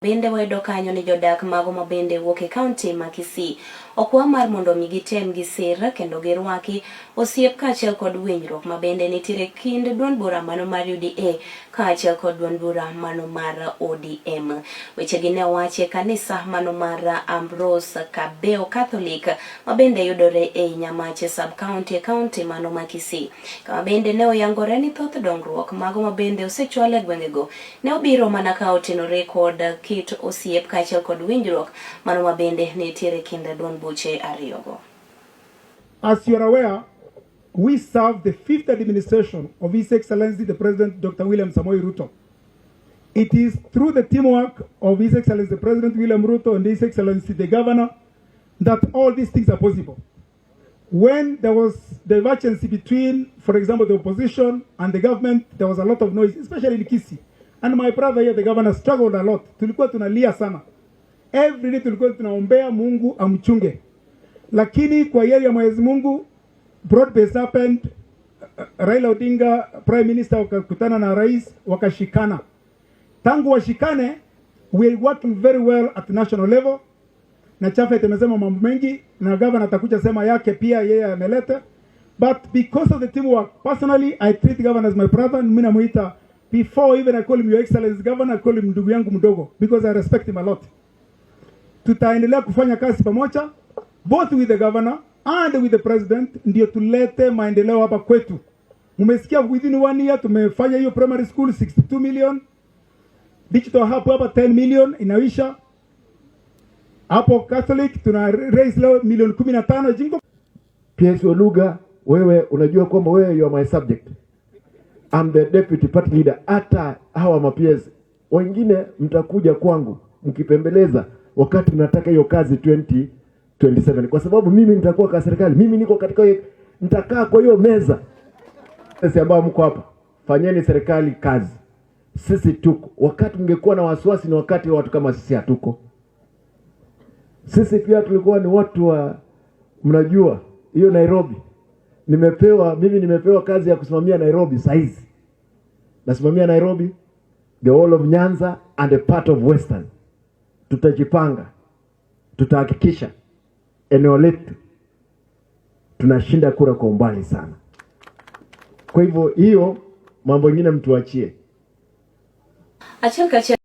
Bende wayudo kanyo ni jodak mago ma bende wuok e kaunti ma Kisii okwa mar mondo mi gitem gisir kendo girwaki osiep kaachiel kod winjruok ma bende nitiere kind duond bura mano mar UDA kaachiel kod duond bura mano mar ODM. Wechegi ne owachi e kanisa mano mar Ambrose Kabeo Catholic ma bende yudore ei Nyamache sub county e kaunti mano ma Kisii, kama bende ne oyangore ni thoth dongruok mago ma bende osechwal e gwengego ne obiro mana ka otenore kod kit osiep kaachiel kod winjruok mano ma bende nitiere kind duond buche ariyogo. As you are aware, we serve the fifth administration of His Excellency the President Dr. William Samoei Ruto. It is through the teamwork of His Excellency the President William Ruto and His Excellency the Governor that all these things are possible. When there was divergence between, for example, the opposition and the government, there was a lot of noise, especially in Kisii. And my brother here, the governor, struggled a lot. Tulikuwa tunalia sana. Every day tulikuwa tunaombea Mungu amchunge. Lakini kwa hiari ya Mwenyezi Mungu, broad based happened. Raila Odinga, Prime Minister, wakakutana na rais wakashikana. Tangu washikane, we are working very well at national level. Na Chafet amesema mambo mengi na governor atakuja sema yake pia, yeye ameleta. But because of the teamwork, personally I treat governor as my brother. Mimi namuita, before even I call him Your Excellency Governor, I call him ndugu yangu mdogo because I respect him a lot. Tutaendelea kufanya kazi pamoja both with the governor and with the president, ndio tulete maendeleo hapa kwetu. Mmesikia within one year tumefanya hiyo primary school 62 million, digital hub hapa 10 million inaisha hapo Catholic tuna raise leo milioni 15 jingo. PS Oluga, wewe unajua kwamba wewe you are my subject. I'm the deputy party leader. Hata hawa ma PS wengine mtakuja kwangu mkipembeleza wakati mnataka hiyo kazi 2027, kwa sababu mimi nitakuwa kwa serikali, mimi niko katika hiyo, nitakaa kwa hiyo meza. Sisi ambao mko hapa, fanyeni serikali kazi, sisi tuko. Wakati mngekuwa na wasiwasi ni wakati watu kama sisi hatuko. Sisi pia tulikuwa ni watu wa, mnajua hiyo Nairobi. Nimepewa mimi, nimepewa kazi ya kusimamia Nairobi saizi, nasimamia Nairobi, the whole of Nyanza and a part of Western. Tutajipanga, tutahakikisha eneo letu tunashinda kura kwa umbali sana. Kwa hivyo hiyo mambo ingine mtuachie. Achiel kachiel.